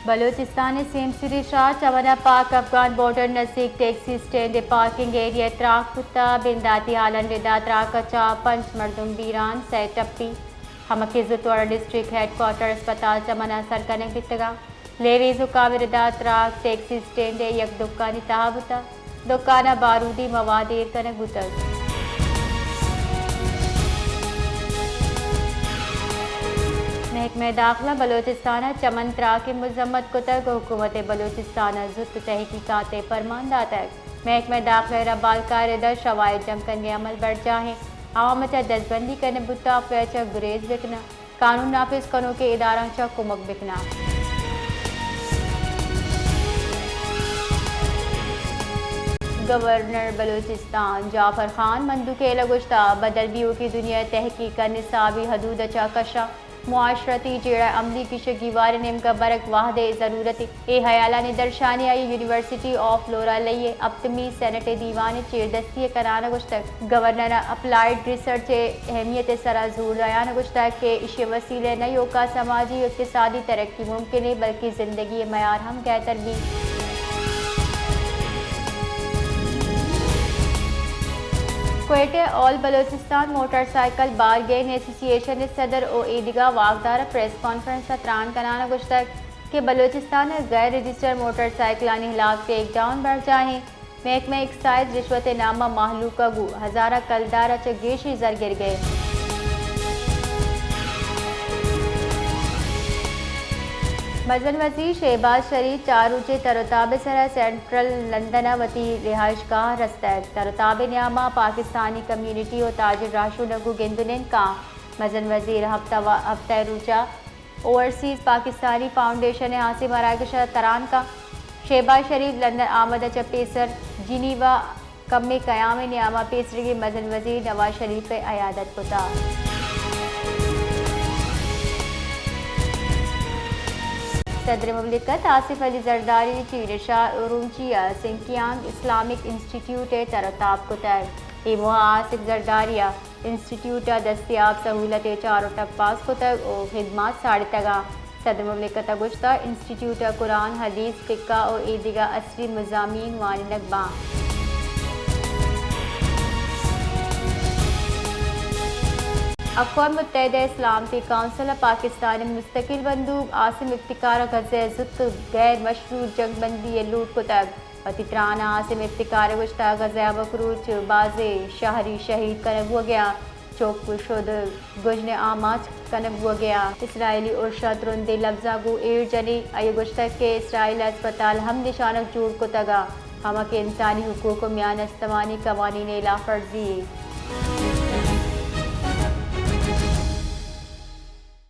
بلوچستان ءِ سیمسر ءِ شاہ چمن ءَ پاک افغان بارڈر نزیک ٹیکسی اسٹینڈ ءِ پارکنگ ایریا ءَ تراک بوتگ۔ بنداتی حالاں ردا تراک ءَ چہ پنچ مردم بیران، سئے ٹپی۔ ہمکیں زوت وڑا ڈسٹرکٹ ہیڈ کوارٹر اسپتال چمن ءَ سر کنگ بیتگ اَنت۔ لیویز ءُ کامردا تراک ٹیکسی اسٹینڈ ءِ یک دکانی تہا بوتگ۔ دکان ءَ بارودی مواد ایر کنگ بوتگ۔ محکمہ داخلہ بلوچستان ءَ چمن تراک ءِ مذمت کتگ ءُ حکومت بلوچستان ءَ زوت تحقیقات ءِ پرمان داتگ۔ محکمہ داخلہ ءِ ربالکار ءِ ردا شواہد جم کنگ ءِ عمل برجاہ اِنت۔ عوام ءَ چہ دزبندی کنگ بوتگ، آپرا چہ گریز بکناں۔ قانون نافذ کنوکیں اداراں چہ کمک بکناں۔ گورنر بلوچستان جعفر خان مندوخیل ءَ گوشتگ، بدل بیوکیں دنیا ءِ تحقیق ءَ نصابی حدود ءَ چہ کشاں، معاشرتی جیڑہ عملی گیش گیوار ءِ نیمگ ءَ برگ وہد ءِ ضرورت اِنت۔ اے ہیالانی درشانی آئی یونیورسٹی آف لورالئی ءِ ہپتمی سینٹ ءِ دیوان ءِ چیردستی ءَ کنان ءَ گوشتگ۔ گورنر ءَ اپلائیڈ ریسرچ ءِ اہمیت ءِ سرا زور دیان ءَ گوشتگ کہ ایشی ءِ وسیلہ ءَ نہ ایوکا سماجی ءُ اقتصادی ترقی ممکن اِنت، بلکیں زندگی ءِ معیار ہم گہتر بیت۔ کوئٹہ، آل بلوچستان موٹر سائیکل بارگین ایسوسی ایشن ءِ صدر ءُ ایدگہ واکدار ءَ پریس کانفرنس ءَ تران کنان ءَ گوشتگ کہ بلوچستان ءَ غیر رجسٹرڈ موٹر سائیکلانی ہلاپ کریک ڈاؤن برجاہ اِنت۔ محکمہ ایکسائز رشوت ءِ نام ءَ مہلوک ءَ گوں ہزار ءَ کلدار ءَ چہ گیشیں زر گرگ ءَ اِنت۔ مزن وزیر شہباز شریف چار روچیں تر ءُ تاب ءِ سرا سینٹرل لندن ءَ وتی رہائشگاہ ءَ رستگ۔ تر ءُ تاب ءِ نیام ءَ پاکستانی کمیونٹی ءُ تاجر راہشوناں گوں گند ءُ نند کنت۔ مزن وزیر ہپتہ و-، ہپتہ ءِ روچ ءَ اوورسیز پاکستانی فاؤنڈیشن ءِ ہاسیں مراگش ءَ تران کنت۔ شہباز شریف لندن آمد ءَ چہ پیسر جنیوا کمیں قیام ءِ نیام ءَ پیسریگیں مزن وزیر نواز شریف ءِ عیادت کتگ۔ صدر مملکت آصف علی زرداری چین ءِ شہر اورومچی ءَ سنکیانگ اسلامک انسٹیٹیوٹ ءِ تر ءُ تاب کتگ۔ اے موہ ءَ آصف زرداری ءَ انسٹیٹیوٹ ءَ دستیاب سہولت ءِ چار ءُ ٹپاس کتگ ءُ خدمات ساڑتگ اَنت۔ صدر مملکت ءَ گوشتگ، انسٹیٹیوٹ ءَ قرآن، حدیث، فقہ ءُ ایدگہ عصری مضامین وانینگ باں۔ اقوام متحدہ ءِ سلامتی کونسل ءَ پاکستان ءِ مستقل مندوب عاصم افتخار ءَ غزہ ءَ زوت ءُ غیر مشروط جنگ بندی ءِ لوٹ کتگ۔ وتی تران ءَ عاصم افتخار ءَ گوشتگ، غزہ ءَ بکروچ بازیں شہری شہید کنگ بوگ ءَ اَنت، چک ءُ شد ءُ گژن ءِ آماچ کنگ بوگ ءَ اَنت۔ اسرائیلی ارش ءَ ترندیں لبزاں گوں ایر جنی۔ آئی ءَ گوشتگ کہ اسرائیل ءَ اسپتال ہم نشانگ جوڑ کتگ اَنت، ہما کہ انسانی حقوق ءُ میان استمانی قوانین ءِ ہلاف ورزی اِنت۔